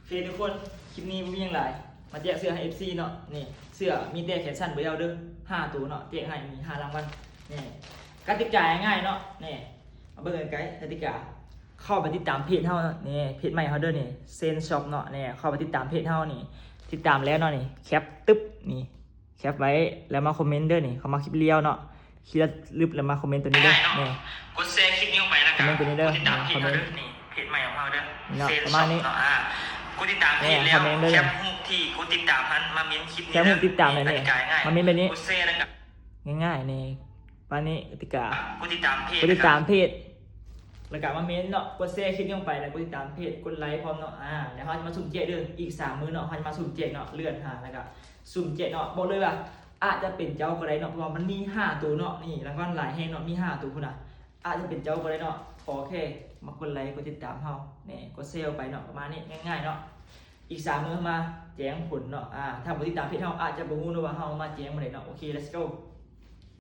ເຄທຸກຄົນ ຄລິບນີ້ບໍ່ມີຫຍັງຫຼາຍ ມາແຈກເສື້ອໃຫ້ເອັຟຊີເນາະ. ນີ້ເສື້ອມີແຕ່ແຂນສັ້ນບໍ່ຍາວເດີ ຫ້າໂຕເນາະ ແຈກໃຫ້ນີ້ຫ້າລາງວັນ. ນີ້ກະຕິກາງ່າຍໆເນາະ ນີ້ມາເບິ່ງໃກ້ໆ ກະຕິກາ. ເຂົ້າໄປຕິດຕາມເພຈເຮົາເນາະ ນີ້ເພຈໃໝ່ເຮົາເດີ ນີ້ເຊນຊັອບເນາະ. ນີ້ເຂົ້າໄປຕິດຕາມເພຈເຮົານີ້ ຕິດຕາມແລ້ວເນາະ ນີ້ແຄັບຕຶບ ນີ້ ແຄັບໄວ້ແລ້ວມາຄອມເມັນເດີ. ນີ້ເຂົ້າມາຄລິບລຽວເນາະ ຄລິບລຽວລຶບແລ້ວມາຄອມເມັນໂຕນີ້ເດີ. ນີ້ກົດແຊຄລິບນີ້ໄປແລ້ວກະກົດຕິດຕາມເພຈເຮົາເດີ ນີ້ເພຈໃໝ່ຂອງເຮົາເດີ ເນາະ ເຊນຊັອບເນາະ. ອາ ກົດຕິດຕາມເພຈແລ້ວ ແຄັບຮູບທີ່ກົດຕິດຕາມຫັ້ນມາເມັນຄລິບນີ້ເດີ. ແຄັບຮູບຕິດຕາມແລ້ວນີ້ ມາເມັນແບບນີ້ ກົດແຊແລ້ວກະງ່າຍໆ ນີ້ປານນີ້. ກະຕິກາ ກົດຕິດຕາມເພຈ ກົດຕິດຕາມເພຈ ແລ້ວກະມາເມັນເນາະ ກົດແຊຄລິບນີ້ລົງໄປ ແລ້ວກົດຕິດຕາມເພຈ ກົດໄລພ້ອມເນາະ. ອາ ແລ້ວເຮົາຈະມາສຸ່ມແຈກເດີ ອີກສາມມື້ເນາະ ເຮົາຈະມາສຸ່ມແຈກເນາະ ເລື່ອນຫາ ແລ້ວກະ ສຸ່ມແຈກເນາະ. ບອກເລີຍວ່າອາດຈະເປັນເຈົ້າກໍໄດ້ເນາະ ເພາະວ່າມັນມີຫ້າໂຕເນາະ. ນີ້ລາງວັນຫຼາຍແຮງເນາະ ມີຫ້າໂຕພຸ້ນນະ ອາດຈະເປັນເຈົ້າກໍໄດ້ເນາະ. ຂໍແຄ່ມາກົດໄລກົດຕິດຕາມເຮົາ ແນ່ ກົດແຊໄປເນາະ ປະມານນີ້ ງ່າຍໆເນາະ. ອີກສາມມື້ເຮົາມາແຈ້ງຜົນເນາະ. ອາ ຖ້າບໍ່ຕິດຕາມເພຈເຮົາອາດຈະບໍ່ຮູ້ເນາະວ່າເຮົາມາແຈ້ງມື້ໃດເນາະ. ໂອເຄ ເລັດໂກ.